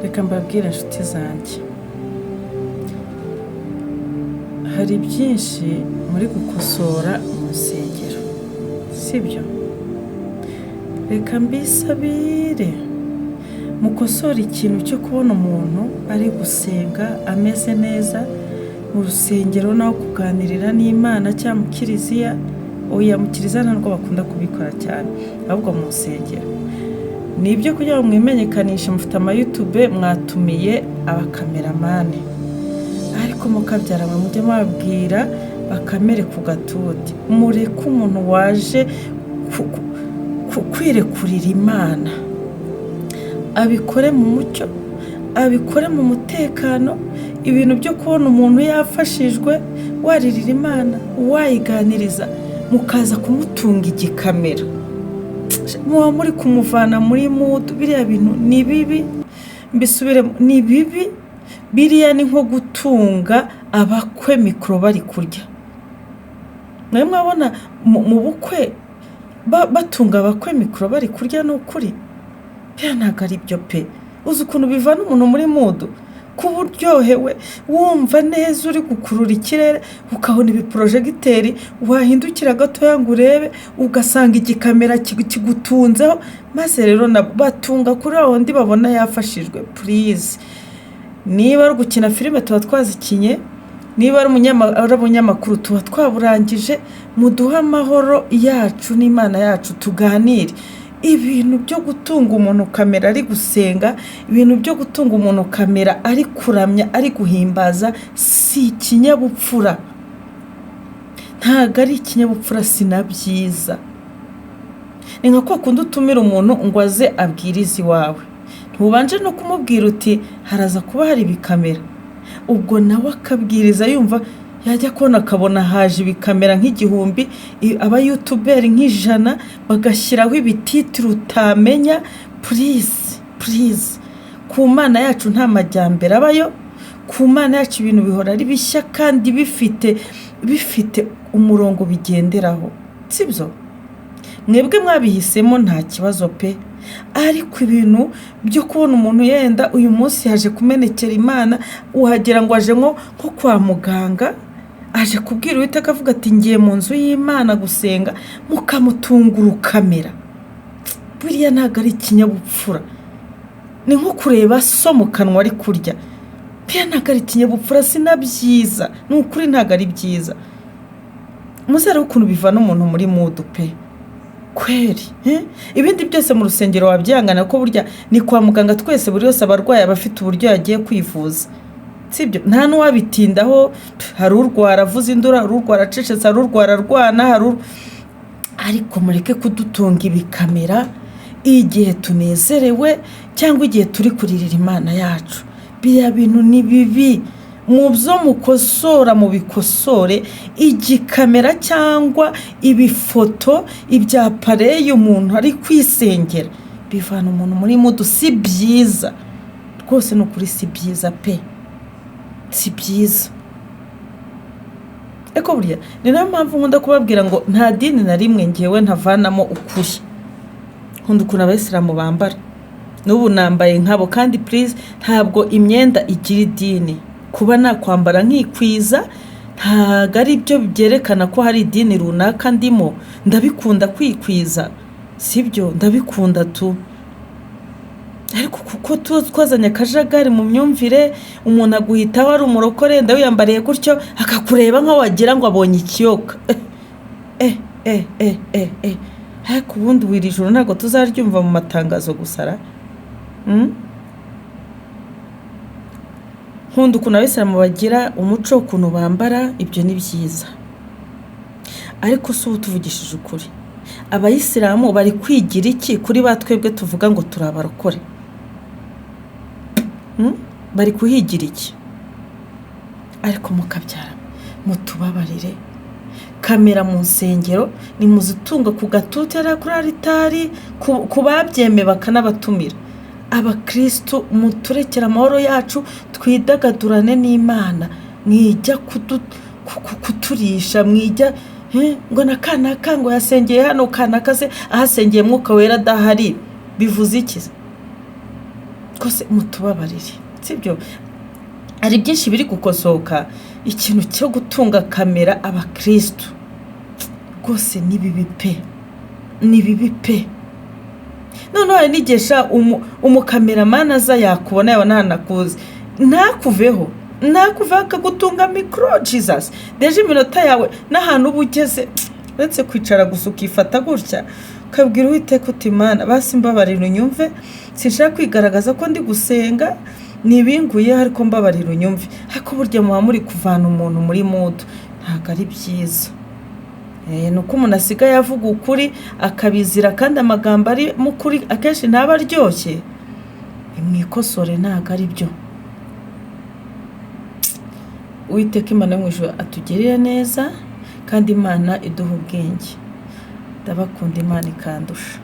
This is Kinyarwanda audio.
Reka mbabwire inshuti zanjye, hari byinshi muri gukosora mu nsengero, sibyo? Reka mbisabire mukosore ikintu cyo kubona umuntu ari gusenga ameze neza mu rusengero, naho kuganirira n'Imana cyangwa mu kiliziya. Oya, mu kiliziya ntabwo bakunda kubikora cyane, ahubwo mu nsengero ni ibyo kugira ngo mwimenyekanishe. Mufite ama YouTube, mwatumiye abakameramani, ariko mukabyara mwe mujye mubabwira bakamere ku gatuti. Mureke umuntu waje kwirekurira Imana abikore mu mucyo, abikore mu mutekano. Ibintu byo kubona umuntu yafashijwe, waririra Imana, wayiganiriza, mukaza kumutunga igikamera, muba muri kumuvana muri mood. Biriya bintu ni bibi, mbisubiremo, ni bibi. Biriya ni nko gutunga abakwe mikoro bari kurya. Mwe mwabona mu bukwe batunga abakwe mikoro bari kurya? Ni ukuri biriya ntabwo ari byo pe. Uzi ukuntu bivana umuntu muri mood, kuba uryohewe, wumva neza, uri gukurura ikirere, ukabona ibiporojegiteri, wahindukira gatoya ngo urebe, ugasanga igikamera kigutunzeho. Maze rero nabo batunga kuri wa wundi babona yafashijwe. Please, niba ari ugukina filime tuba twazikinye, niba ari umunyamakuru tuba twaburangije. Muduhe amahoro yacu n'Imana yacu tuganire. Ibintu byo gutunga umuntu kamera ari gusenga, ibintu byo gutunga umuntu kamera ari kuramya, ari guhimbaza, si ikinyabupfura, ntabwo ari ikinyabupfura, si na byiza. Ni nka kwa kundi utumira umuntu ngo aze abwirize iwawe, ntubanje no kumubwira uti haraza kuba hari ibikamera. Ubwo nawe akabwiriza yumva, yajya kubona akabona haje ibikamera nk'igihumbi, abayutuberi nk'ijana, bagashyiraho ibititiri utamenya. Please, please, ku Mana yacu nta majyambere abayo. Ku Mana yacu ibintu bihora ari bishya kandi bifite umurongo bigenderaho, sibyo? Mwebwe mwabihisemo, nta kibazo pe, ariko ibintu byo kubona umuntu yenda uyu munsi yaje kumenekera Imana, wagira ngo aje nko kwa muganga, aje kubwira Uwiteka, avuga ati ngiye mu nzu y'Imana gusenga, mukamutunga kamera, buriya ntabwo ari ikinyabupfura. Ni nko kureba so mu kanwa ari kurya. Buriya ntabwo ari ikinyabupfura, si na byiza, ni ukuri ntabwo ari byiza. Muzarebe ukuntu bivana umuntu muri mood pe, kweri, eh? Ibindi byose mu rusengero wabyihangana, ko burya ni kwa muganga twese, buri wese abarwayi aba afite uburyo yagiye kwivuza, sibyo? Nta n'uwabitindaho. Hari urwara avuza induru, hari urwara acecetse, hari urwara arwana, ariko mureke kudutunga ibikamera igihe tunezerewe cyangwa igihe turi kuririra Imana yacu. Biriya bintu ni bibi. Mu byo mukosora mubikosore. Igikamera cyangwa ibifoto, ibya pareyi umuntu ari kwisengera, bivana umuntu muri mood, si byiza rwose, ni ukuri si byiza pe, si byiza. Ariko burya ni nayo mpamvu nkunda kubabwira ngo nta dini na rimwe ngewe ntavanamo ukuri. Nkunda ukuntu abayisilamu bambara, n'ubu nambaye nkabo. Kandi please, ntabwo imyenda igira idini. Kuba nakwambara nkikwiza ntabwo ari byo byerekana ko hari idini runaka ndimo. Ndabikunda kwikwiza, sibyo? Ndabikunda tu, ariko kuko tuba twazanye akajagari mu myumvire, umuntu aguhitaho ari umurokore, wiyambariye gutyo, akakureba nk'aho wagira ngo abonye ikiyoka. Eh eh eh eh eh, ariko ubundi iri joro ntabwo tuzaryumva mu matangazo gusa ra? Nkunda ukuntu abayisilamu bagira umuco, ukuntu bambara, ibyo ni byiza. Ariko si ubu, tuvugishije ukuri, abayisilamu bari kwigira iki kuri ba twebwe tuvuga ngo turi abarokore? Bari kuhigira iki? Ariko mukabyara mutubabarire, kamera mu nsengero nimuzitunga ku gatuti hariya kuri aritari, ku babyemeye bakanabatumira. Abakirisitu, muturekere amahoro yacu, twidagadurane n'Imana. Mwijya kuturisha, mwijya ngo na kanaka ngo yasengeye hano, kanaka se ahasengeye Mwuka Wera adahari bivuze iki? Rwose mutubabarire, sibyo? Hari byinshi biri gukosoka. Ikintu cyo gutunga kamera abakirisitu rwose ni bibi pe, ni bibi pe. Noneho hari n'igihe sha umukameramani aza, yakubona, yabona ntanakuzi, ntakuveho, ntakuveho, akagutunga mikoro. Jesus, déjà iminota yawe n'ahantu uba ugeze, uretse kwicara gusa ukifata gutya, ukabwira Uwiteka uti: "Imana, basi mbabarira unyumve, sinshaka kwigaragaza ko ndi gusenga, nibinguye, ariko mbabarira unyumve." Ariko burya muba muri kuvana umuntu muri mood, ntabwo ari byiza. Ni uko umuntu asigaye avuga ukuri akabizira, kandi amagambo ari mu kuri akenshi ntaba aryoshye. Nimwikosore, ntabwo ari byo. Uwiteka Imana yo mu ijuru atugirire neza, kandi Imana iduha ubwenge. Ndabakunda, Imana ikandusha.